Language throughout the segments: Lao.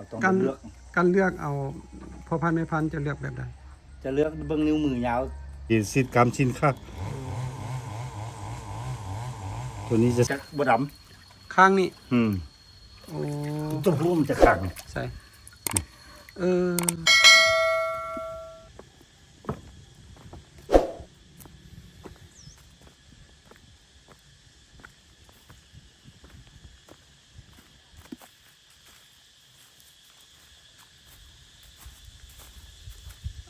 ຕ້ອງ ການເລືອກ ການເລືອກເອົາພໍ່ພັນແມ່ພັນ ຈະເລືອກແບບໃດ? ຈະເລືອກເບິ່ງນິ້ວມືຍາວ ສີດກຳຊີ້ນຂາດ ຕົວນີ້ຈະ ຈະບໍ່ດຳ ຂ້າງນີ້ ອືມ ໂອ້ ຕົວຜູ້ມັນຈະຂ້າງ ໃສ ເອີ.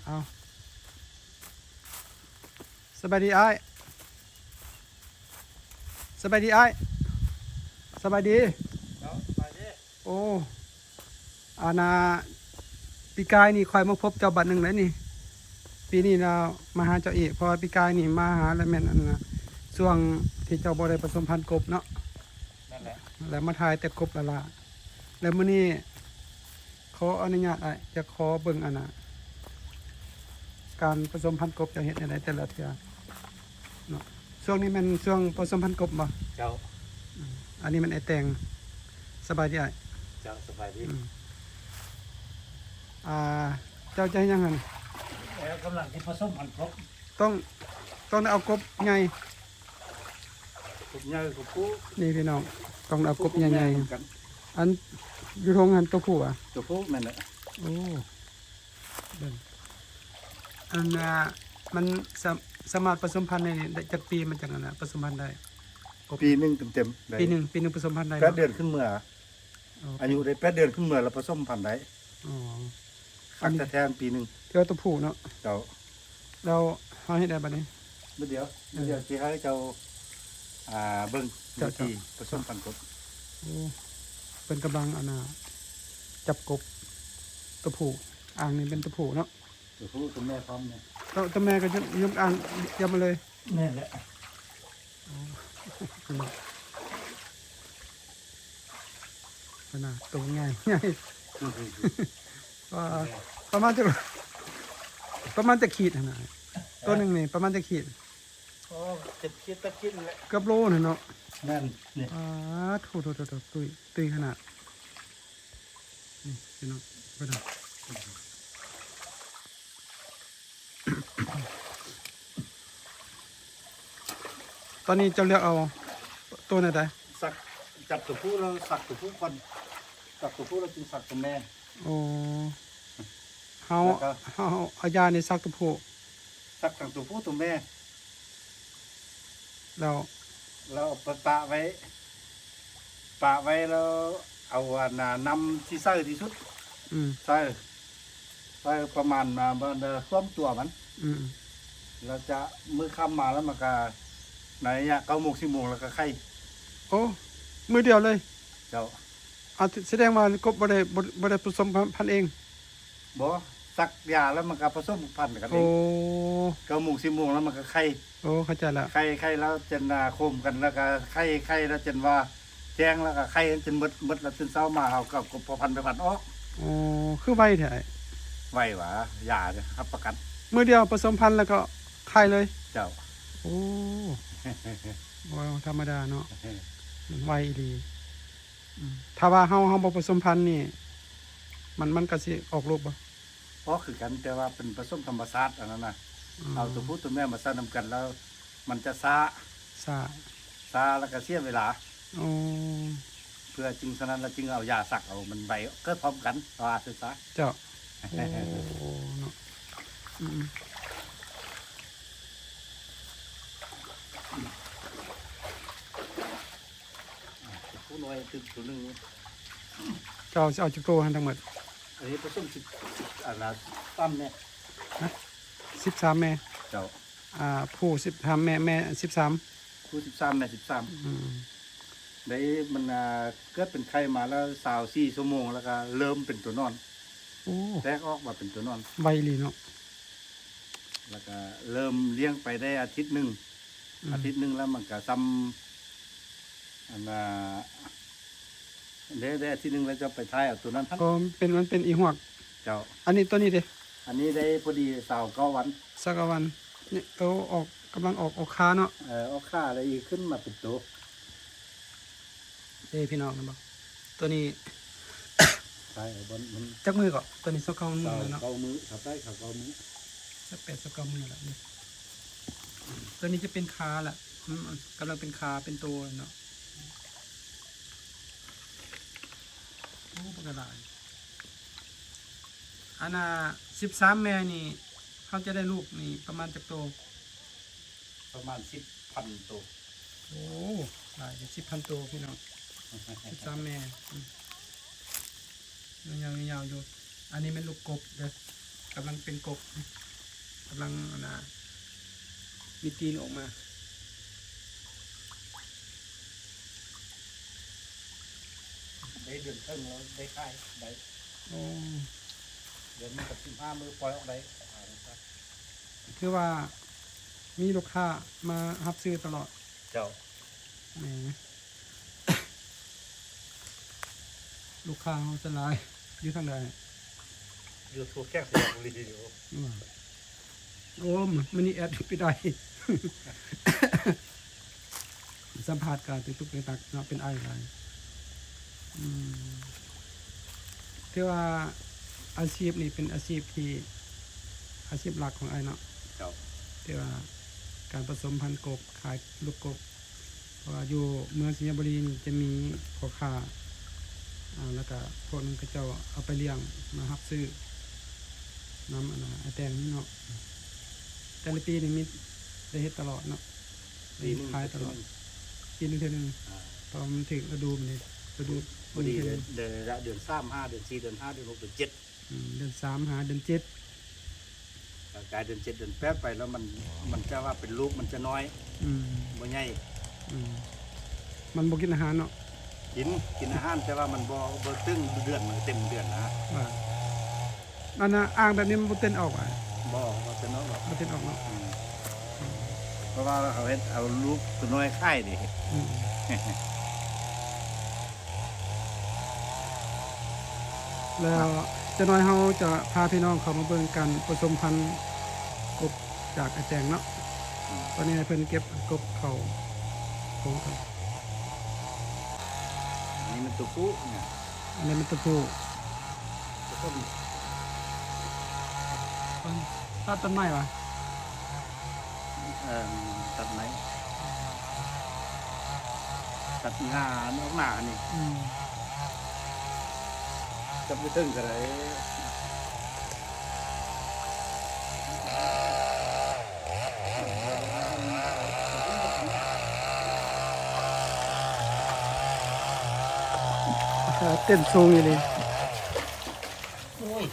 ເອົາ ສະບາຍດີອ້າຍ ສະບາຍດີອ້າຍ ສະບາຍດີ ເຈົ້າ ສະບາຍດີ ໂອ້ ອັນນ່າ ປີກາຍນີ້ຂ້ອຍມາພົບເຈົ້າບັດໜຶ່ງແລ້ວນີ້ ປີນີ້ລະມາຫາເຈົ້າອີກ ເພາະວ່າປີກາຍນີ້ມາຫາລະແມ່ນ ອັນນ່າ ຊ່ວງທີ່ເຈົ້າບໍ່ໄດ້ປະສົມພັນກົບເນາະ ນັ້ນແຫຼະ ແລ້ວມາຖ່າຍແຕ່ກົບລະລະ ແລ້ວມື້ນີ້ຂໍອະນຸຍາດອ້າຍ ຈະຂໍເບິ່ງ ອັນນ່າ ການປະສົມພັນກົບ ເຈົ້າເຮັດແນວໃດແຕ່ລະເທື່ອເນາະ ຊ່ວງນີ້ແມ່ນຊ່ວງປະສົມພັນກົບບໍ່? ເຈົ້າ ອືມ ອັນນີ້ແມ່ນອ້າຍແຕງ ສະບາຍດີອ້າຍ ເຈົ້າ ສະບາຍດີ ອືມ ອ່າ ເຈົ້າຈະເຮັດຫຍັງຫັ້ນ? ເອີ ກຳລັງຊິປະສົມພັນກົບ ຕ້ອງ ຕ້ອງໄດ້ເອົາກົບໃຫຍ່ ກົບໃຫຍ່ ກົບຜູ້ ນີ້ພີ່ນ້ອງ ຕ້ອງໄດ້ເອົາກົບໃຫຍ່ໆ ກົບໃຫຍ່ນຳກັນ ອັນຢູ່ທົ່ງຫັ້ນ ຕົວຜູ້ຫວາ? ຕົວຜູ້ ແມ່ນແຫຼະ ໂອ້ ເບິ່ງ ອັນນ່າ ມັນສາ ສາມາດປະສົມພັນໄດ້ ໄດ້ຈັກປີມັນຈັ່ງ ອັນນ່າ ປະສົມພັນໄດ້? ປີໜຶ່ງເຕັມໆ ໄດ້ ປີໜຶ່ງ ປີໜຶ່ງປະສົມພັນໄດ້ ແປດເດືອນຂຶ້ນເມືອ ອໍ ອາຍຸໄດ້ແປດເດືອນຂຶ້ນເມືອ ແລ້ວປະສົມພັນໄດ້ ອໍ ອັນນີ້ແທ້ໆ ປີໜຶ່ງ ຖືວ່າຕົວຜູ້ເນາະ ເຈົ້າ ແລ້ວເຮົາເຮັດໄດ້ບັດນີ້ ມື້ດຽວ ເອີ ມື້ດຽວຊິໃຫ້ເຈົ້າ ອ່າ ເບິ່ງ ເຈົ້າ ວິທີ ເຈົ້າ ປະສົມພັນກົບ ໂອ້ ເພິ່ນກຳລັງ ອັນນ່າ ຈັບກົບ ຕົວຜູ້ ອ່າງນີ້ເປັນຕົວຜູ້ເນາະ ຕົວຜູ້ຕົວແມ່ພ້ອມເນາະ ຕົວ ຕົວແມ່ກໍຍົກ ຍົກອ່າງ ຢຽບມາເລີຍ ແມ່ນແຫຼະ ໂອ້ ເພິ່ນນະ ເພິ່ນນະ ໂຕໃຫຍ່ ໃຫຍ່ ອືມ ວ່າ ແມ່ນແຫຼະ ປະມານຈັກ ປະມານຈັກຂີດຫັ້ນນະ? ເອີ ໂຕໜຶ່ງນີ້ປະມານຈັກຂີດ? ໂອ້ ເຈັດຂີດ ແປດຂີດແຫຼະ ເກືອບໂລຫັ້ນເນາະ ແມ່ນ ນີ້ ອາ ໂທ້ໆໆ ຕຸ້ຍ ຕຸ້ຍຂະໜາດ ນີ້ພີ່ນ້ອງ ເບິ່ງ ຕອນນີ້ເຈົ້າເລືອກເອົາໂຕແນວໃດ? ສັກ ຈັບຕົວຜູ້ແລ້ວສັກຕົວຜູ້ກ່ອນ ສັກຕົວຜູ້ແລ້ວຈຶ່ງສັກຕົວແມ່ ໂອ້ ເຮົາ ແລ້ວກໍ ເຮົາ ເຮົາເອົາຢານີ້ສັກຕົວຜູ້ ສັກທັງຕົວຜູ້ຕົວແມ່ ແລ້ວ ແລ້ວເອົາໄປປະໄວ້ ປະໄວ້ແລ້ວເອົາ ອັນນ່າ ນ້ຳທີ່ໃສທີ່ສຸດ ອືມ ໃສ່ ໃສ່ປະມານ ອ່າ ບ່ອນ ເອີ ຖ້ວມຕົວມັນ ອືມ ແລ້ວຈະມື້ຄ່ຳມາແລ້ວມັນກະ ໃນໄລຍະເກົ້າໂມງ ສິບໂມງແລ້ວກະໄຂ່ ໂອ້ ມື້ດຽວເລີຍ ເຈົ້າ ອາ ສະແດງວ່າກົບບໍ່ໄດ້ ບໍ່ ບໍ່ໄດ້ປະສົມພັນເອງ? ບໍ່ ສັກຢາແລ້ວມັນກໍປະສົມພັນກັນເອງ ໂອ້ ເກົ້າໂມງ ສິບໂມງແລ້ວມັນກໍໄຂ່ ໂອ້ ເຂົ້າໃຈແລ້ວ ໄຂ່ ໄຂ່ແລ້ວຈົນ ອ່າ ໂຄມກັນ ແລ້ວກໍໄຂ່ ໄຂ່ແລ້ວຈົນວ່າແຈ້ງ ແລ້ວກໍໄຂ່ຈົນໝົດ ໝົດແລ້ວຕື່ນເຊົ້າມາເຮົາກໍເອົາພໍ່ພັນແມ່ພັນອອກ ໂອ້ ຄືໄວແທ້ ໄວຫວາ ຢາຮັບປະກັນ ມື້ດຽວປະສົມພັນແລ້ວກໍໄຂ່ເລີຍ ເຈົ້າ ໂອ້ ບໍ່ທຳມະດາເນາະ ມັນໄວອີ່ຫຼີ. ອືມ ຖ້າວ່າເຮົາ ເຮົາບໍ່ປະສົມພັນນີ້ ມັນ ມັນກໍຊິອອກລູກບໍ່? ອອກຄືກັນ ແຕ່ວ່າເປັນປະສົມທຳມະຊາດ ອັນນັ້ນນະ ອືມ ເອົາຕົວຜູ້ຕົວແມ່ມາໃສ່ນຳກັນແລ້ວ ມັນຈະຊ້າ ຊ້າ ຊ້າແລ້ວກໍເສຍເວລາ ອໍ ເພື່ອຈຶ່ງສະນັ້ນແລ້ວຈຶ່ງເອົາຢາສັກເອົາ ມັນໄວ ເກີດພ້ອມກັນ ວ່າຊັ້ນຊະ ເຈົ້າ ໂອ້ ເນາະ ອືມ. ຜູ້ນ້ອຍຕື່ມໂຕໜຶ່ງ ເຈົ້າຊິເອົາຈັກໂຕຫັ້ນທັງໝົດ? ອັນນີ້ປະສົມສິບ ອັນລະສາມແມ່ ຮະ ສິບສາມແມ່ ເຈົ້າ ອ່າ ຜູ້ສິບສາມແມ່ ແມ່ສິບສາມ ຜູ້ສິບສາມແມ່ສິບສາມ ອືມ ໄດ້ມັນ ອ່າ ເກີດເປັນໄຂ່ມາແລ້ວຊາວສີ່ຊົ່ວໂມງ ແລ້ວກະເລີ່ມເປັນໂຕນອນ ໂອ້ ແຕກອອກມາເປັນໂຕນອນ ໄວອີ່ຫຼີເນາະ ແລ້ວກະເລີ່ມລ້ຽງໄປໄດ້ອາທິດໜຶ່ງ ອືມ ອາທິດໜຶ່ງແລ້ວມັນກະຊ່ຳ ອັນນ່າ ໄດ້ ໄດ້ອາທິດໜຶ່ງແລ້ວຈະໄປຖ່າຍເອົາໂຕນັ້ນຫັ້ນ ອໍ ເປັນ ມັນເປັນອີຫວກ ເຈົ້າ ອັນນີ້ ໂຕນີ້ເດ? ອັນນີ້ໄດ້ພໍດີຊາວເກົ້າວັນ ຊາວເກົ້າວັນ ນີ້ ໂຕອອກ ກຳລັງອອກ ອອກຂາເນາະ ເອີ ອອກຂາແລ້ວອີກຂຶ້ນມາເປັນໂຕ ເດ້ພີ່ນ້ອງ ເຫັນບໍ່ ໂຕນີ້ ຊ ຂາຍເອົາບ່ອນມັນ ຈັກມື້ເກາະ? ຕອນນີ້ຊາວເກົ້າມື້ແລ້ວເນາະ ຊາວເກົ້າມື້ ຊາວແປດ ຊາວເກົ້າມື້ ຊາວແປດ ຊາວເກົ້າມື້ແລ້ວນີ້. ຕົວນີ້ຈະເປັນຂາລະ ອືມ ກຳລັງເປັນຂາເປັນໂຕເນາະ. ໂອ້ ບັກຫຼາຍ. ອັນນ່າ ສິບສາມແມ່ນີ້ ເຮົາຈະໄດ້ລູກນີ້ປະມານຈັກໂຕ? ປະມານສິບພັນໂຕ. ໂອ້ ຫຼາຍຢູ່ ສິບພັນໂຕພີ່ນ້ອງ ສິບສາມແມ່. ອືມ ຍາວໆ ຍາວໆຢູ່. ອັນນີ້ແມ່ນລູກກົບເດີ ກຳລັງເປັນກົບ ກຳລັງ ອັນນ່າ ມີຕີນອອກມາ. ໄດ້ເດືອນເຄິ່ງແລ້ວໄດ້ຂາຍໄດ້. ໂອ້ ເດືອນໜຶ່ງກັບສິບຫ້າມື້ປ່ອຍອອກໄດ້. ຄືວ່າມີລູກຄ້າມາຮັບຊື້ຕະຫຼອດ. ເຈົ້າ. ແໝ ລູກຄ້າເຮົາສ່ວນຫຼາຍຢູ່ທາງໃດ? ຢູ່ທົ່ວແຂວງໄຊຍະບູລີ. ໂອ້ ມື້ນີ້ແອດໄປໄດ້ ສຳພາດກະຕຸກໆຕັກໆເນາະ ເປັນໄອຫຼາຍ. ອືມ ຖືວ່າອາຊີບນີ້ເປັນອາຊີບທີ່ ອາຊີບຫຼັກຂອງອ້າຍເນາະ. ເຈົ້າ. ຖືວ່າການປະສົມພັນກົບ ຂາຍລູກກົບ ເພາະວ່າຢູ່ເມືອງໄຊຍະບູລີນີ້ຈະມີພໍ່ຄ້າ ອາ ແລ້ວກະພວກນັ້ນເຂົາເຈົ້າເອົາໄປລ້ຽງມາຮັບຊື້ນຳ ອັນນ່າ ອ້າຍແຕງນີ້ເນາະ. ແຕ່ລະປີນີ້ມີໄດ້ເຮັດຕະຫຼອດເນາະ ໄດ້ຂາຍຕະຫຼອດ. ປີໜຶ່ງເທື່ອໜຶ່ງ ອາ ເພາະວ່າມັນຖືກລະດູ ມື້ນີ້ລະດູ ພໍດີເດືອນ ເດືອນສາມຫາເດືອນສີ່ ເດືອນຫ້າ ເດືອນຫົກ ເດືອນເຈັດ. ອືມ ເດືອນສາມຫາເດືອນເຈັດ ກາຍເດືອນເຈັດເດືອນແປດໄປແລ້ວ ມັນ ມັນຈະວ່າເປັນລູກ ມັນຈະນ້ອຍ. ອືມ ບໍ່ໃຫຍ່. ອືມ ມັນບໍ່ກິນອາຫານເນາະ. ກິນ ກິນອາຫານ ແຕ່ວ່າມັນບໍ່ ບໍ່ເຕັມເດືອນ ມັນເຕັມເດືອນນະ. ວ່າ ອັນນ່າ ອ່າງແບບນີ້ມັນບໍ່ເຕັ້ນອອກຫວາ? ບໍ່ ບໍ່ເຕັ້ນອອກດອກ. ບໍ່ເຕັ້ນອອກເນາະ. ອືມ ເພາະວ່າເຮົາເຮັດເອົາລູກຕົວນ້ອຍຂາຍເດ້. ອືມ ແລ້ວຈັກໜ້ອຍເຮົາຈະພາພີ່ນ້ອງເຂົ້າມາເບິ່ງການປະສົມພັນກົບຈາກອ້າຍແຕງເນາະ. ອືມ ຕອນນີ້ໃຫ້ເພິ່ນເກັບກົບເຂົ້າໂຮງກ່ອນ. ອັນນີ້ມັນຕົວຜູ້ເນຍ. ອັນນີ້ມັນຕົວຜູ້. ຕັດຕົ້ນໄມ້ຫວາ? ເອີ ຕັດໄມ້ ຕັດຫຍ້າອອກໜ້ານີ້. ອືມ ຈັບຢູ່ເທິງກໍໄດ້. ເຕັ້ນສູງອີ່ຫຼີ. ໂອ້ຍ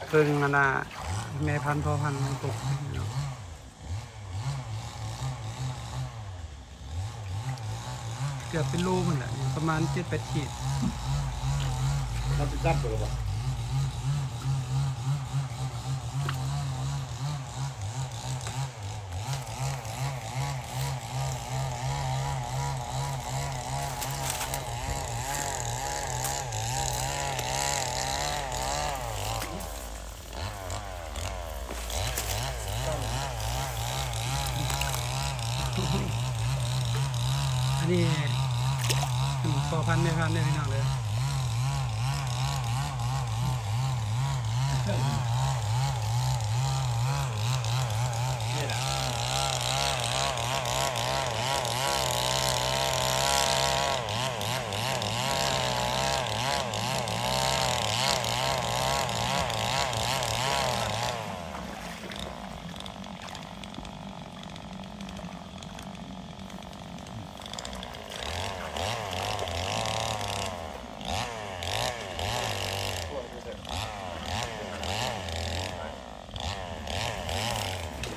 ເບິ່ງອັນນ່າ ແມ່ພັນພໍ່ພັນມັນກົກເນາະ. ເກືອບເປັນໂລພຸ້ນແຫຼະ ປະມານເຈັດແປດຂີດ. ເຮົາຊິຈັບໂຕລະບໍ່? ອັນນີ້ພໍ່ພັນແມ່ພັນເດີພີ່ນ້ອງເດີ.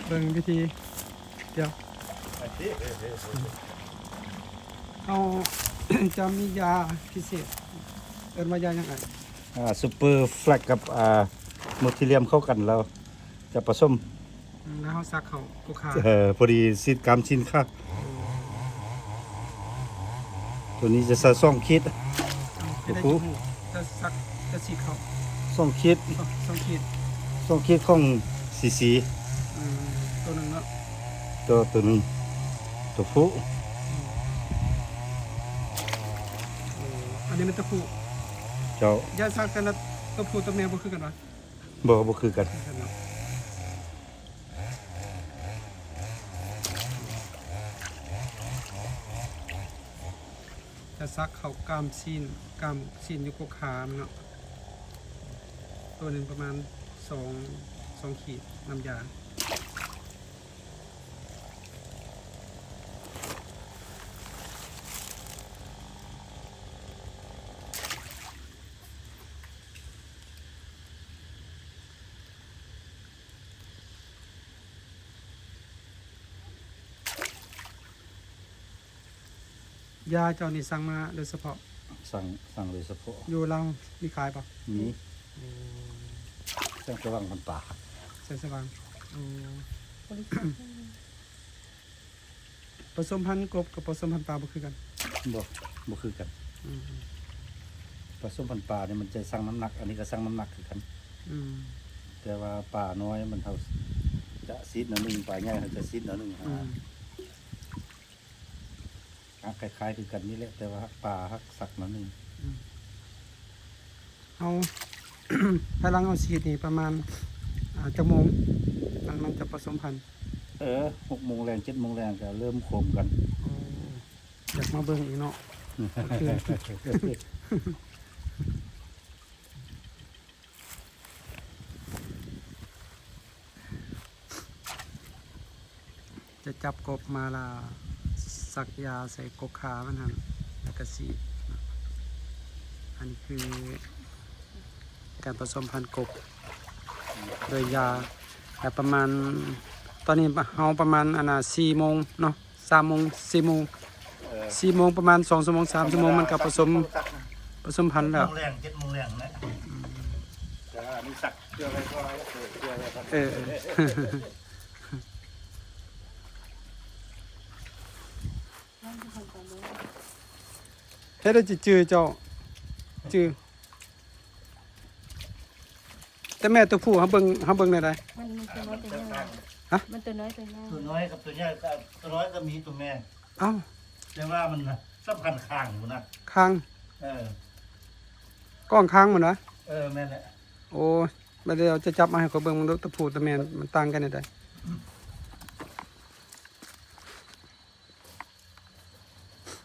ເບິ່ງວິທີ ດຽວ ເຮົາຈະມີຢາພິເສດ ເອີ້ນວ່າຢາຫຍັງອ້າຍ? ອ່າ ຊຸບເປີແຟັກກັບ ອ່າ ໂມທິລຽມເຂົ້າກັນແລ້ວຈະປະສົມ. ອືມ ແລ້ວເຮົາສັກເຂົ້າກົກຂາ. ເອີ ພໍດີສີດກ້າມຊີ້ນຂາ. ໂຕນີ້ຈະໃສ່ສອງຂີດ. ເອົ້າ ໂອ້ໂຫ ຈະສັກ ຈະສີດເຂົ້າສອງຂີດ. ສອງ ສອງຂີດ ສອງຂີດຂອງຊີຊີ. ອືມ ໂຕໜຶ່ງເນາະ. ໂຕ ໂຕໜຶ່ງ ໂຕຜູ້. ອືມ ອັນນີ້ແມ່ນຕົວຜູ້ ເຈົ້າ ຢາສັກແຕ່ລະຕົວຜູ້ຕົວແມ່ບໍ່ຄືກັນຫວາ? ບໍ່ ບໍ່ຄືກັນ ຈະສັກເຂົ້າກ້າມຊີ້ນ ກ້າມຊີ້ນຢູ່ກົກຂາມັນເນາະ ໂຕໜຶ່ງປະມານສອງ ສອງຂີດ ນ້ຳຢາ. ຢາເຈົ້ານີ້ສັ່ງມາໂດຍສະເພາະ? ສັ່ງ ສັ່ງໂດຍສະເພາະ. ຢູ່ລາວມີຂາຍບໍ່? ມີ. ໂອ້ ແສງສະຫວ່າງພັນປາ. ແສງສະຫວ່າງ. ໂອ້ ປະສົມພັນກົບກັບປະສົມພັນປາບໍ່ຄືກັນ? ບໍ່ ບໍ່ຄືກັນ. ອືມ ປະສົມພັນປານີ້ມັນຈະຊັ່ງນ້ຳໜັກ ອັນນີ້ກໍຊັ່ງນ້ຳໜັກຄືກັນ. ອືມ ແຕ່ວ່າປານ້ອຍມັນເຮົາຈະສີດໜ້ອຍໜຶ່ງ ປາໃຫຍ່ເຮົາຈະສີດໜ້ອຍໜຶ່ງ. ອືມ ຫາກຄ້າຍໆຄືກັນນີ້ແຫຼະ ແຕ່ວ່າຫາກປາຫາກສັກໜ້ອຍໜຶ່ງ. ອືມ ເຮົາ ພາຍຫຼັງເຮົາສີດນີ້ປະມານ ອ່າ ຈັກໂມງ ມັນ ມັນຈະປະສົມພັນ? ເອີ ຫົກໂມງແລງ ເຈັດໂມງແລງກໍເລີ່ມໂຄມກັນ. ໂອ້ ຢາກມາເບິ່ງອີກເນາະ. ຈະຈັບກົບມາລະສັກຢາໃສ່ກົກຂາມັນຫັ້ນ ແລ້ວກະສີດ. ອັນນີ້ຄືການປະສົມພັນກົບໂດຍຢາ ແລະ ປະມານ ຕອນນີ້ເຮົາປະມານ ອັນນ່າ ສີ່ໂມງເນາະ ສາມໂມງ ສີ່ໂມງ ເອີ ສີ່ໂມງ ປະມານສອງຊົ່ວໂມງ ສາມຊົ່ວໂມງ ມັນກໍປະສົມ ປະສົມພັນແລ້ວ. ຫົກໂມງແລງ ເຈັດໂມງແລງນະ. ອືມ ແຕ່ວ່າອັນນີ້ສັກເພື່ອໄວ້ກ່ອນ ເພື່ອໄວ້ກ່ອນ. ເອີ ເອີ ເຮັດໃຫ້ຈື່ເຈົ້າ ຈື່ ແຕ່ແມ່ຕົວຜູ້ ເຮົາເບິ່ງ ເຮົາເບິ່ງແນວໃດ? ມັນມີຕົວນ້ອຍຕົວໃຫຍ່. ຮະ? ມັນຕົວນ້ອຍຕົວໃຫຍ່. ຕົວນ້ອຍກັບຕົວໃຫຍ່ ຕົວນ້ອຍກໍມີຕົວແມ່. ອ້າວ ແຕ່ວ່າມັນສຳຄັນຄາງພຸ້ນນະ. ຄາງ? ເອີ ກ້ອງຄາງມັນນະ? ເອີ ແມ່ນແຫຼະ. ໂອ້ຍ ບາດດຽວຈະຈັບມາໃຫ້ຂ້ອຍເບິ່ງ ເບິ່ງດູ ຕົວຜູ້ຕົວແມ່ມັນຕ່າງກັນແນວໃດ?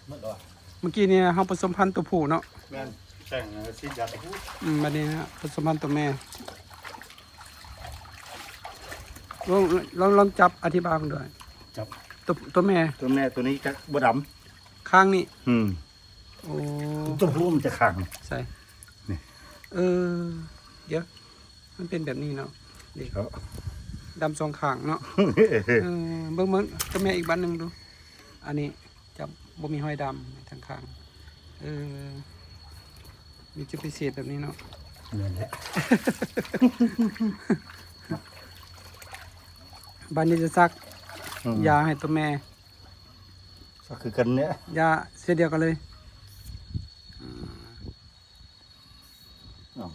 ໝົດແລ້ວຫວາ? ເມື່ອກີ້ນີ້ເຮົາປະສົມພັນຕົວຜູ້ເນາະ. ແມ່ນ ແຕ່ງສີດຢາຕົວຜູ້. ອືມ ບາດນີ້ປະສົມພັນຕົວແມ່. ລອງ ລອງ ລອງຈັບອະທິບາຍເບິ່ງດ້ວຍ. ຈັບ ຕົວ ຕົວແມ່ ຕົວແມ່ຕົວນີ້ຈະບໍ່ດຳ ຄາງນີ້. ອືມ ໂອ້ ຕົວຜູ້ມັນຈະຄາງ. ໃສ? ນີ້ ເອີ ດຽວ ມັນເປັນແບບນີ້ເນາະ. ນີ້ ເອີ ດຳສອງຂ້າງເນາະ. ເອີ ເບິ່ງ ເບິ່ງຕົວແມ່ອີກບາດໜຶ່ງດູ. ອັນນີ້ຈະບໍ່ມີຮອຍດຳທັງຂ້າງ. ເອີ ມີຈຸດພິເສດແບບນີ້ເນາະ. ແມ່ນແຫຼະ. ບາດນີ້ຈະສັກ ອືມ ຢາໃຫ້ຕົວແມ່. ກໍຄືກັນແຫຼະ ຢາເຊັ່ນດຽວກັນເລີຍ. ອືມ ເອົາ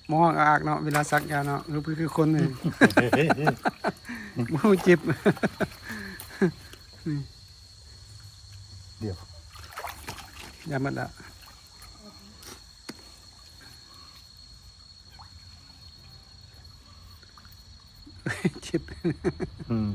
ມາຮ້ອງອາກເນາະ ເວລາສັກຢາເນາະ. ຄື ຄືຄົນນີ້ ບໍ່ເຈັບ. ນີ້ ດຽວ ຢາໝົດລະ ເຈັບ. ອືມ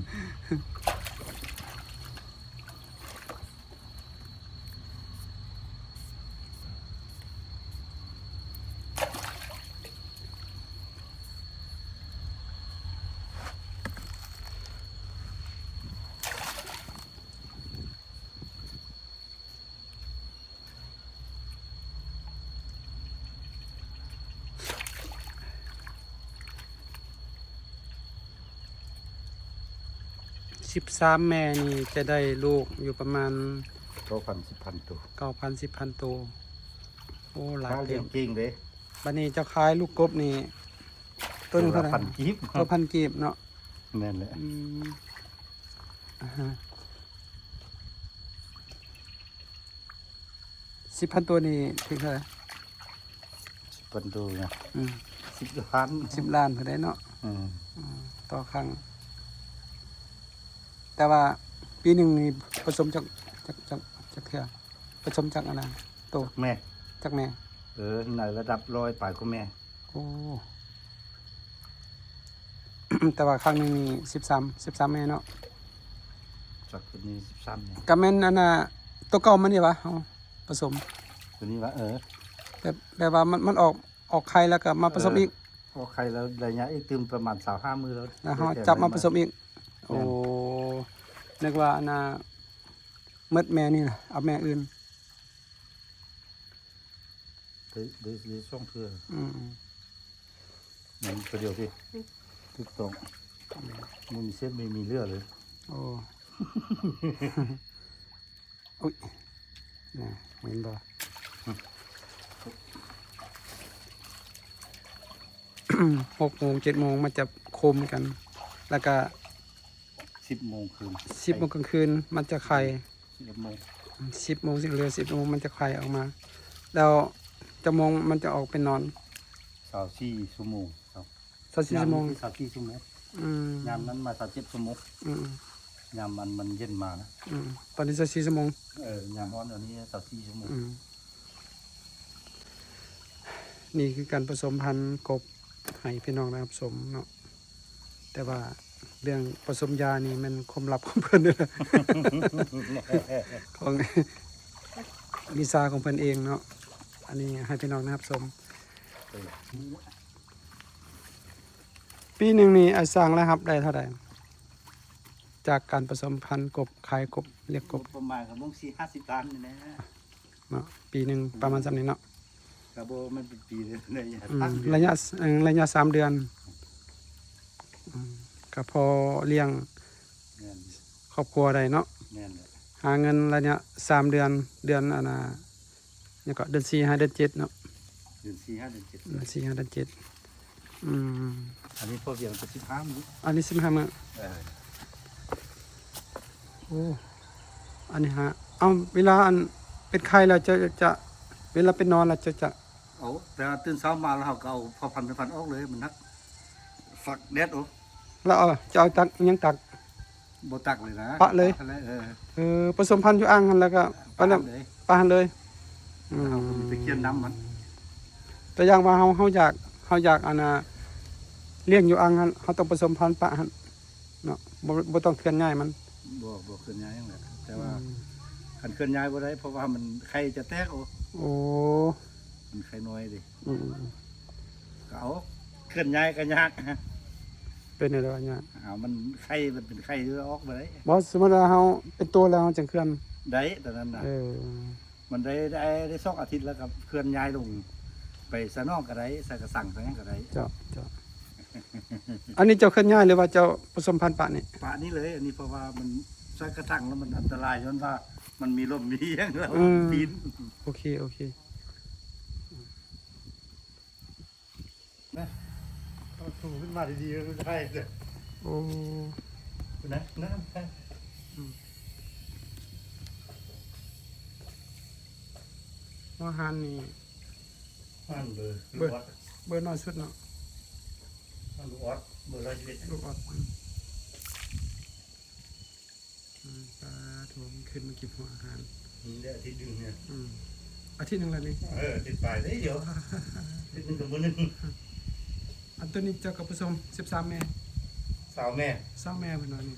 ສິບສາມແມ່ນີ້ຈະໄດ້ລູກຢູ່ປະມານ ເກົ້າພັນ ສິບພັນໂຕ ເກົ້າພັນ ສິບພັນໂຕ. ໂອ້ ຫຼາຍເຕີບ. ບາດນີ້ເຈົ້າຂາຍລູກກົບນີ້ ໂຕໜຶ່ງເທົ່າໃດ? ໂຕລະພັນກີບ ໂຕລະພັນກີບເນາະ. ແມ່ນແຫຼະ. ອືມ ອາຮະ ສິບພັນໂຕນີ້ຖືກເທົ່າໃດ? ສິບ ເພິ່ນດູນະ ອືມ ສິບລ້ານ ສິບລ້ານພຸ້ນໃດເນາະ ອືມ ອືມ ຕໍ່ຄັ້ງ. ແຕ່ວ່າປີໜຶ່ງນີ້ປະສົມຈັກ ຈັກ ຈັກ ຈັກເທື່ອ? ປະສົມຈັກອັນນະ ໂຕ ຈັກແມ່ ຈັກແມ່? ເອີ ໃນລະດັບຮ້ອຍປາຍກວ່າແມ່. ໂອ້ ແຕ່ວ່າຄັ້ງໜຶ່ງນີ້ສິບສາມ ສິບສາມແມ່ເນາະ. ຈັກໂຕນີ້ສິບສາມແມ່ ກະແມ່ນອັນນະ ໂຕເກົ່າມັນນີ້ຫວາ ເຮົາປະສົມໂຕນີ້ຫວາ? ເອີ ແບບ ແບບວ່າມັນ ມັນອອກ ອອກໄຂ່ແລ້ວກໍມາປະສົມອີກ. ເອີ ອອກໄຂ່ແລ້ວໄລຍະອີກຕື່ມປະມານຊາວຫ້າມື້ແລ້ວ ແລ້ວເຮົາຈັບມາປະສົມອີກ. ແມ່ນ ໂອ້ ນຶກວ່າອັນນະ ໝົດແມ່ນີ້ລະ ເອົາແມ່ອື່ນ. ໄດ້ ໄດ້ ໄດ້ສອງເທື່ອ. ອືມ ນັ້ນຕົວດຽວຕິ ຖືກຕ້ອງ. ອືມ ບໍ່ມີເສດ ບໍ່ມີເຫຼືອເລີຍ. ໂອ້ ອຸ້ຍ ນະ ເຫັນບໍ່? ຫົກໂມງ ເຈັດໂມງ ມັນຈະຄົມກັນ ແລ້ວກະ ສິບໂມງຄືນ ສິບໂມງກາງຄືນມັນຈະໄຂ່. ສິບເອັດໂມງ ສິບໂມງ ສິເຫຼືອສິບໂມງມັນຈະໄຂ່ອອກມາ. ແລ້ວຈັກໂມງມັນຈະອອກໄປນອນ? ຊາວສີ່ຊົ່ວໂມງ. ຊາວສີ່ຊົ່ວໂມງ ຊາວສີ່ຊົ່ວໂມງ. ອືມ ຍາມນັ້ນມາຊາວເຈັດຊົ່ວໂມງ. ອືມ ຍາມມັນ ມັນເຢັນມານະ. ອືມ ຕອນນີ້ຊາວສີ່ຊົ່ວໂມງ. ເອີ ຍາມຮ້ອນອັນນີ້ຊາວສີ່ຊົ່ວໂມງ. ອືມ ນີ້ຄືການປະສົມພັນກົບໃຫ້ພີ່ນ້ອງໄດ້ຮັບຊົມເນາະ. ແຕ່ວ່າເລື່ອງປະສົມຢານີ້ແມ່ນຄວາມລັບຂອງເພິ່ນເດີ ຂອງວິຊາຂອງເພິ່ນເອງເນາະ. ອັນນີ້ໃຫ້ພີ່ນ້ອງໄດ້ຮັບຊົມ. ເອີ ປີໜຶ່ງນີ້ອ້າຍສ້າງລາຍຮັບໄດ້ເທົ່າໃດ ຈາກການປະສົມພັນກົບ ຂາຍກົບ ລ້ຽງກົບ? ປະມານກໍປະມານສີ່ຫ້າສິບລ້ານນີ້ແຫຼະ. ເນາະ ປີໜຶ່ງປະມານສ່ຳນີ້ເນາະ. ກໍບໍ່ແມ່ນເປັນປີເລີຍ ໄລຍະ ອືມ ສັ້ນເລີຍ ໄລຍະ ເອີ ໄລຍະສາມເດືອນ. ອືມ ກໍພໍລ້ຽງ ແມ່ນ ຄອບຄົວໄດ້ເນາະ. ແມ່ນແຫຼະ ຫາເງິນໄລຍະສາມເດືອນ ເດືອນອັນນ່າ ຫຍັງເກາະ ເດືອນສີ່ຫາເດືອນເຈັດເນາະ. ເດືອນສີ່ຫາເດືອນເຈັດ ເດືອນສີ່ຫາເດືອນເຈັດ. ອືມ ອັນນີ້ພໍວຽງເປັນສິບຫ້າມື້ ອັນນີ້ສິບຫ້າມື້. ເອີ ໂອ້ ອັນນີ້ຫາ ເອົາ ເວລາອັນເປັນໄຂ່ແລ້ວເຈົ້າຈະ ເວລາໄປນອນແລ້ວເຈົ້າຈະ ເອົາ ແຕ່ວ່າຕື່ນເຊົ້າມາແລ້ວເຮົາກໍເອົາພໍ່ພັນແມ່ພັນອອກເລີຍ ມັນໜັກ ຟັກແດດອອກ. ແລ້ວເອົາ ຈະເອົາຕັກ ຫຍັງຕັກ? ບໍ່ຕັກເລີຍນະ ປະເລີຍ. ເອີ ເອີ ປະສົມພັນຢູ່ອ່າງຫັ້ນ ແລ້ວກໍປະຫັ້ນເລີຍ ປະຫັ້ນເລີຍ. ອືມ ເຮົາບໍ່ໄດ້ໄປກຽນນ້ຳມັນ. ຕົວຢ່າງວ່າເຮົາ ເຮົາຢາກ ເຮົາຢາກອັນນ່າ ລ້ຽງຢູ່ອ່າງຫັ້ນ ເຮົາຕ້ອງປະສົມພັນປະຫັ້ນເນາະ ບໍ່ ບໍ່ຕ້ອງເຄື່ອນຍ້າຍມັນ. ບໍ່ ບໍ່ເຄື່ອນຍ້າຍຫຍັງແຫຼະ ແຕ່ວ່າ ອືມ ຄັນເຄື່ອນຍ້າຍບໍ່ໄດ້ ເພາະວ່າມັນໄຂ່ຈະແຕກ. ໂອ້ ໂອ້ ມັນໄຂ່ນ້ອຍເດ້. ອືມ ກໍເອົາ ເຄື່ອນຍ້າຍກໍຍາກ. ເປັນແນວໃດວ່າຍາກ? ເອົາ ມັນໄຂ່ ມັນເປັນໄຂ່ ອອກບໍ່ໄດ້. ບໍ່ ສົມມຸດວ່າເຮົາເປັນໂຕແລ້ວ ເຮົາຈັ່ງເຄື່ອນໄດ້ ຕອນນັ້ນນະ. ເອີ ມັນໄດ້ ໄດ້ ໄດ້ສອງອາທິດແລ້ວກໍເຄື່ອນຍ້າຍລົງໄປໃສ່ໜອງກໍໄດ້ ໃສ່ກະສັງໃສ່ຫຍັງກໍໄດ້. ເຈົ້າ ເຈົ້າ ອັນນີ້ເຈົ້າເຄື່ອນຍ້າຍ ຫຼືວ່າເຈົ້າປະສົມພັນປະນີ້? ປະນີ້ເລີຍ. ອັນນີ້ເພາະວ່າມັນໃສ່ກະສັງແລ້ວມັນອັນຕະລາຍ ຍ້ອນວ່າມັນມີລົມມີຫຍັງແລ້ວ ອືມ ປີນ. ໂອເຄ ໂອເຄ. ນະ ຕ້ອງຖືຂຶ້ນມາດີໆ ມັນຈະໄດ້ເດີ. ໂອ້ ນະ ນະ ອືມ ຫົວຫານນີ້ ຫານເບີ ເບີ ເບີນ້ອຍສຸດເນາະ ຫານລູກອອດ ເບີຮ້ອຍສິບເອັດ ລູກອອດ. ອືມ ອືມ ປາໂທ້ ມັນຂຶ້ນມາກິນຫົວອາຫານ ນີ້ແຫຼະອາທິດໜຶ່ງນີ້. ອືມ ອາທິດໜຶ່ງແລ້ວນີ້. ເອີ ອາທິດປາຍເດ້ ດຽວ ອາທິດໜຶ່ງກັບມື້ໜຶ່ງ. ອັນໂຕນີ້ເຈົ້າກໍປະສົມສິບສາມແມ່ ຊາວແມ່ ຊາວແມ່ເພິ່ນວ່ານີ້.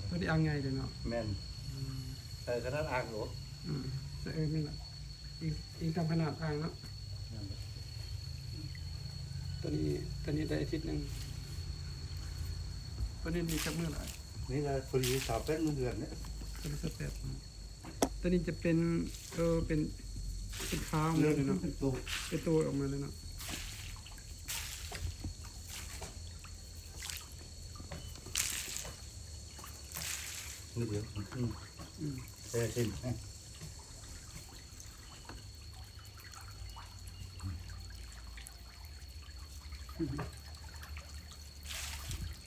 ໂຕນີ້ອ່າງໃຫຍ່ເດ້ເນາະ. ແມ່ນ ອືມ ໃສ່ຂະໜາດອ່າງໂລດ. ອືມ ໃສ່ ເອີ ແມ່ນລະ ອີງ ອີງຕາມຂະໜາດອ່າງເນາະ. ແມ່ນລະ ໂຕນີ້ ໂຕນີ້ໄດ້ອາທິດໜຶ່ງ. ໂຕນີ້ມີຈັກມື້ລະ? ນີ້ລະພໍດີຊາວແປດມື້ເດືອນນີ້. ໂຕນີ້ຊາວແປດມື້. ໂຕນີ້ຈະເປັນ ເອີ ເປັນ ເປັນຂາອອກມາເລີຍເນາະ ເປັນໂຕ ເປັນໂຕອອກມາເລີຍເນາະ. ມື້ດຽວ ອືມ ອືມ ແຕ່ເປັນ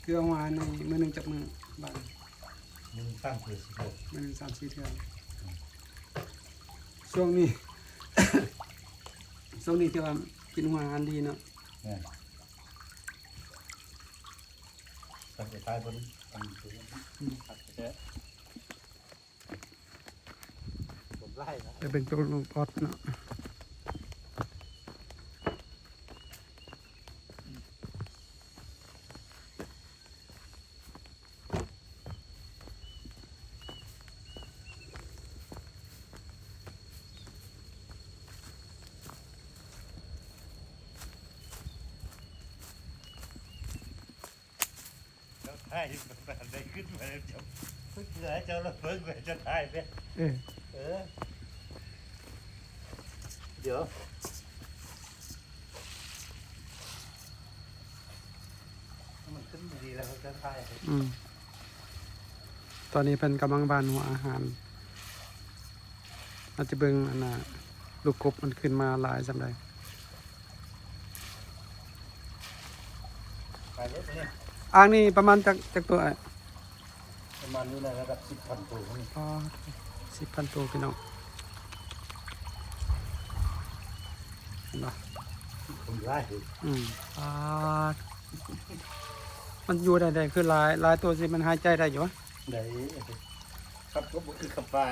ຄືເອົາມາໃນມື້ໜຶ່ງຈັກມື້ບາດນີ້? ມື້ໜຶ່ງສາມເທື່ອ ສີ່ເທື່ອ ມື້ໜຶ່ງສາມສີ່ເທື່ອ. ອືມ ຊ່ວງນີ້ ຊ່ວງນີ້ທີ່ວ່າ ກິນຫົວອາຫານດີເນາະ. ແມ່ນ. ຕັດໄປຂາຍເພິ່ນ ອັນນີ້ຄື ອືມ ຕັດໄປແທ້. ແຕ່ເປັນໂຕລູກອອດເນາະ. ເຈົ້າຖ່າຍແບບໃດຂຶ້ນມາ ເຈົ້າ ເຈົ້າລະເບິ່ງ ເຈົ້າຖ່າຍເດ້. ເອີ ເອີ ດຽວ ມັນຂຶ້ນດີແລ້ວ ເຈົ້າຖ່າຍ. ອືມ ຕອນນີ້ເພິ່ນກຳລັງຫວ່ານຫົວອາຫານ. ເຮົາຈະເບິ່ງອັນນ່າ ລູກກົບມັນຂຶ້ນມາຫຼາຍສ່ຳໃດ. ອ່າງນີ້ປະມານຈັກ ຈັກໂຕອ້າຍ? ປະມານຢູ່ໃນລະດັບສິບພັນໂຕນີ້. ອໍ ສິບພັນໂຕພີ່ນ້ອງ ເຫັນບໍ່? ຄົນຫຼາຍ. ອືມ ປາດ ມັນຢູ່ໄດ້ ໄດ້ຄືຫຼາຍ ຫຼາຍໂຕຊິມັນຫາຍໃຈໄດ້ຢູ່ຫວາ? ໄດ້ ຂັບລົດບໍ່ຄືຂັບປ່າ.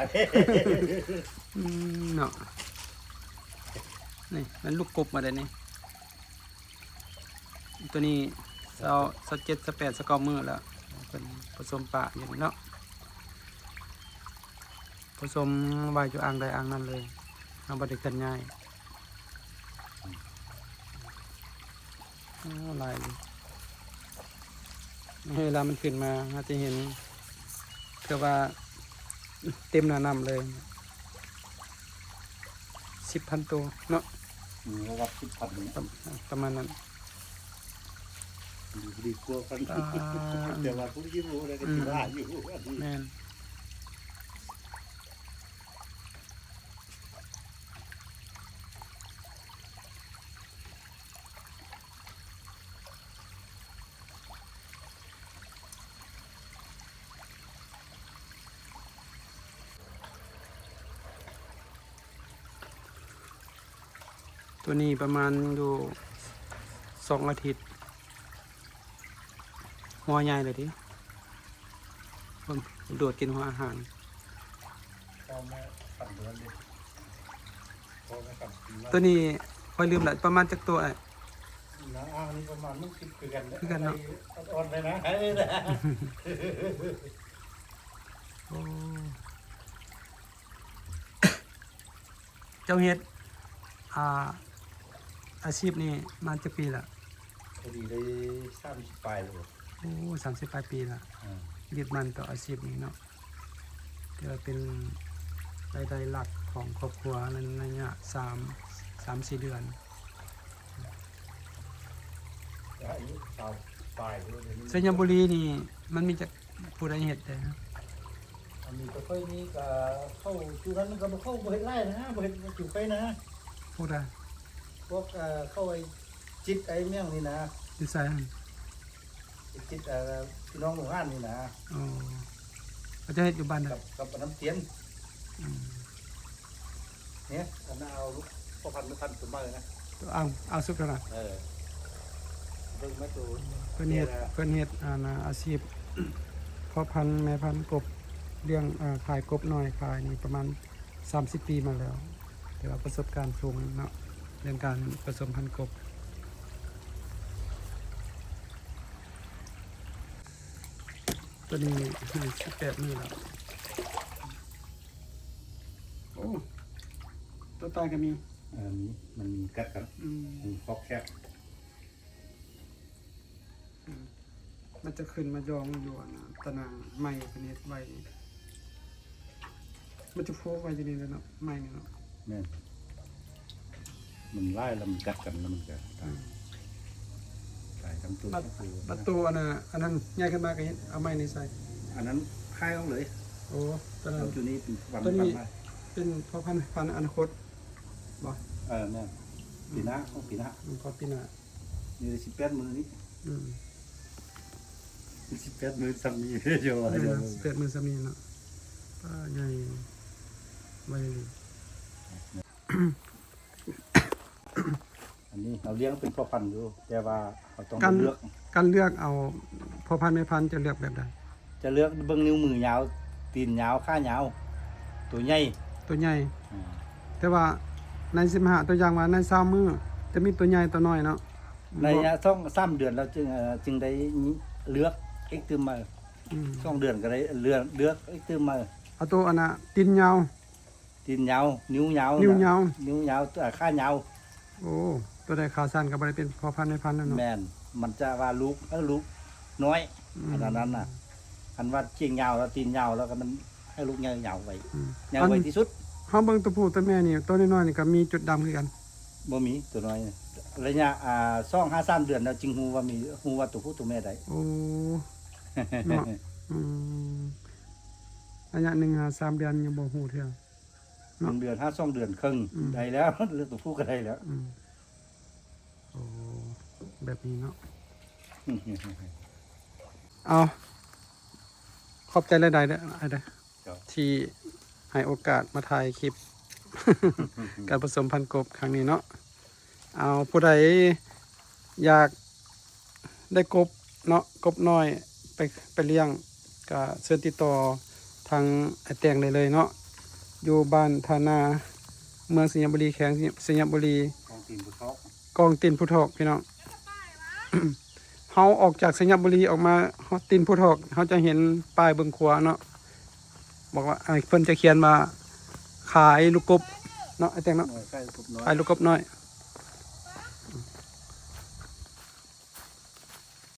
ອືມ ເນາະ ນີ້ມັນລູກກົບມາໄດ້ນີ້ ໂຕນີ້ຊາວ ຊາວເຈັດ ຊາວແປດ ຊາວເກົ້າມື້ແລ້ວ ເພິ່ນປະສົມປະຢູ່ນີ້ເນາະ. ປະສົມໄວ້ຢູ່ອ່າງໃດອ່າງນັ້ນເລີຍ ເຮົາບໍ່ໄດ້ເຄື່ອນຍ້າຍ. ໂອ້ ຫຼາຍເລີຍ ເວລາມັນຂຶ້ນມາ ເຮົາຈະເຫັນ ຄືວ່າເຕັມໜ້ານ້ຳເລີຍ ສິບພັນໂຕເນາະ. ອືມ ລະດັບສິບພັນນີ້ ປະ ປະມານນັ້ນ. ດີ ດີກວ່າກັນ ອ່າ ແຕ່ວ່າຜູ້ທີ່ຮູ້ໄດ້ກໍ ອືມ ຊິວ່າຢູ່ ແມ່ນ. ໂຕນີ້ປະມານຢູ່ສອງອາທິດ ຫົວໃຫຍ່ເລີຍຕິ ເບິ່ງ ໂດດກິນຫົວອາຫານ. ໂຕນີ້ຂ້ອຍລືມລະ ປະມານຈັກໂຕອ້າຍ? ນາ ອ່າງນີ້ປະມານຫົກສິບຄືກັນ ຄືກັນເນາະ ອ່ອນໆ ໄປນະ. ໂອ້ ເຈົ້າເຮັດ ອ່າ ອາຊີບນີ້ມາຈັກປີລະ? ພໍດີໄດ້ສາມສິບປາຍແລ້ວ. ໂອ້ ສາມສິບປາຍປີລະ. ອ່າ ຍຶດໝັ້ນຕໍ່ອາຊີບນີ້ເນາະ ຖືວ່າເປັນລາຍໄດ້ຫຼັກຂອງຄອບຄົວໃນໄລຍະສາມ ສາມສີ່ເດືອນ. ອາຍຸຊາວປາຍແລ້ວ. ໄຊຍະບູລີນີ້ມັນມີຈັກ ຜູ້ໃດເຮັດແດ່? ອັນນີ້ກໍເຄີຍມີ ກໍເຂົ້າຈຸນັ້ນມັນກໍບໍ່ເຂົ້າ ບໍ່ເຮັດຫຼາຍນະ ບໍ່ເຮັດຈຸໄປນະ. ຜູ້ໃດ? ພວກ ເອີ ເຂົ້າໄອ້ຈິດໄອ້ແມງນີ້ນະ. ຢູ່ໃສຫັ້ນ? ໄອ້ຈິດ ເອີ ພີ່ນ້ອງໂຮງງານນີ້ນະ. ອໍ ເຂົາເຈົ້າເຮັດຢູ່ບ້ານໃດ? ກັບ ກັບນ້ຳຕຽນ. ອືມ. ເນຍ ອັນນັ້ນເອົາລູກພໍ່ພັນແມ່ພັນຕົວໃໝ່ນະ ເອົາ ເອົາສຸດເທົ່ານັ້ນ. ເອີ ເບິ່ງມາໂຕ ເພິ່ນເຮັດ ເພິ່ນເຮັດ ອັນນ່າ ອາຊີບພໍ່ພັນແມ່ພັນກົບ ລ້ຽງ ເອີ ຂາຍກົບນ້ອຍຂາຍນີ້ປະມານສາມສິບປີມາແລ້ວ ແຕ່ວ່າປະສົບການສູງເນາະ ເລື່ອງການປະສົມພັນກົບ. ໂຕນີ້ສິບແປດມື້ແລ້ວ. ໂອ້ ໂຕຕາຍກໍມີ. ເອີ ມີ ມັນກັດກັນ. ອືມ ມັນຄອກແຄບ. ອືມ ມັນຈະຂຶ້ນມາຢອງຢູ່ ອັນນ່າ ຕາໜ່າງໄມ້ເພິ່ນເຮັດໄວ້ນີ້ ມັນຈະໂພກໄວ້ຢູ່ນີ້ແຫຼະເນາະ ໄມ້ນີ້ເນາະ. ແມ່ນ. ມັນຫຼາຍແລ້ວມັນກັດກັນແລ້ວມັນກໍຕາຍ. ອືມ ຕາຍທັງໂຕ. ບັດ ບັດໂຕອັນນ່າ ອັນນັ້ນໃຫຍ່ຂຶ້ນມາກໍເຮັດເອົາໄມ້ນີ້ໃສ່ ອັນນັ້ນຂາຍອອກເລີຍ. ໂອ້ ຕອນນັ້ນ ໂຕນີ້ເປັນພັນ ໂຕນີ້ເປັນພໍ່ພັນ ພັນອະນາຄົດບໍ່? ເອີ ແມ່ນ. ອືມ ປີໜ້າ ຂອງປີໜ້າ. ອືມ ຂອງປີໜ້າ. ນີ້ໄດ້ສິບແປດມື້ນີ້. ອືມ ສິບແປດມື້ສ່ຳນີ້ ເຈົ້າວ່າ ເອີ ເຈົ້າ ສິບແປດມື້ສ່ຳນີ້ເນາະ. ປ້າ ໃຫຍ່ໄວອີ່ຫຼີ. ອັນ ນີ້ເຮົາລ້ຽງເປັນພໍ່ພັນຢູ່ ແຕ່ວ່າເຮົາຕ້ອງໄດ້ເລືອກ ການເລືອກເອົາພໍ່ພັນແມ່ພັນຈະເລືອກແບບໃດ? ຈະເລືອກເບິ່ງນິ້ວມືຍາວ ຕີນຍາວ ຂາຍາວ ໂຕໃຫຍ່ ໂຕໃຫຍ່ ອາ ແຕ່ວ່າໃນສິບຫ້າ ຕົວຢ່າງວ່າໃນຊາວມື້ ຈະມີໂຕໃຫຍ່ໂຕນ້ອຍເນາະ ໃນ ບໍ່ ສອງສາມເດືອນແລ້ວຈຶ່ງ ເອີ ຈຶ່ງໄດ້ເລືອກອີກຕື່ມໃໝ່ ອືມ ສອງເດືອນກໍໄດ້ເລືອກ ເລືອກອີກຕື່ມໃໝ່ ເອົາໂຕອັນນ່າ ຕີນຍາວ ຕີນຍາວ ນິ້ວຍາວ ນິ້ວຍາວ ນະ ນິ້ວຍາວ ເອີ ຂາຍາວ ໂອ້ ໂຕໃດຂາສັ້ນກໍບໍ່ໄດ້ເປັນພໍ່ພັນແມ່ພັນແລ້ວເນາະ ແມ່ນ ມັນຈະວ່າລູກ ເອີ ລູກນ້ອຍ ອືມ ອັນນັ້ນນະ ຄັນວ່າກຽງຍາວແລ້ວ ຕີນຍາວແລ້ວກໍມັນໃຫ້ລູກໃຫຍ່ຍາວໄວ ອືມ ໃຫຍ່ໄວທີ່ສຸດ ເຮົາເບິ່ງຕົວຜູ້ຕົວແມ່ນີ້ ຕົວນ້ອຍໆນີ້ກໍມີຈຸດດຳຄືກັນ ບໍ່ມີ ຕົວນ້ອຍ ໄລຍະ ອ່າ ສອງຫາສາມເດືອນແລ້ວຈຶ່ງຮູ້ວ່າມີ ຮູ້ວ່າຕົວຜູ້ຕົວແມ່ໄດ້ ໂອ້ ເນາະ ອືມ ໄລຍະໜຶ່ງຫາສາມເດືອນຍັງບໍ່ຮູ້ເທື່ອ ເນາະ ໜຶ່ງເດືອນຫາສອງເດືອນເຄິ່ງ ອືມ ໄດ້ແລ້ວ ເລືອກຕົວຜູ້ກໍໄດ້ແລ້ວ ອືມ ໂອ້ ແບບນີ້ເນາະ ເອົາ ຂອບໃຈຫຼາຍໆເດີ ອ້າຍເດີ ເຈົ້າ ທີ່ໃຫ້ໂອກາດມາຖ່າຍຄລິບ ການປະສົມພັນກົບຄັ້ງນີ້ເນາະ ເອົາ ຜູ້ໃດຢາກໄດ້ກົບເນາະ ກົບນ້ອຍໄປ ໄປລ້ຽງ ກະເຊີນຕິດຕໍ່ທາງອ້າຍແຕງໄດ້ເລີຍເນາະ ຢູ່ບ້ານທ່ານາ ເມືອງໄຊຍະບູລີ ແຂວງໄຊຍະບູລີ ກອງຕີນຜູ້ທອກ ກອງຕີນຜູ້ທອກ ພີ່ນ້ອງ ເຮົາອອກຈາກໄຊຍະບູລີອອກມາຮອດຕີນຜູ້ທອກ ເຮົາຈະເຫັນປ້າຍເບື້ອງຂວາເນາະ ບອກວ່າ ເພິ່ນຈະຂຽນວ່າ ຂາຍລູກກົບເນາະ ອ້າຍແຕງເນາະ ເອີ ຂາຍລູກກົບນ້ອຍ ຂາຍລູກກົບນ້ອຍ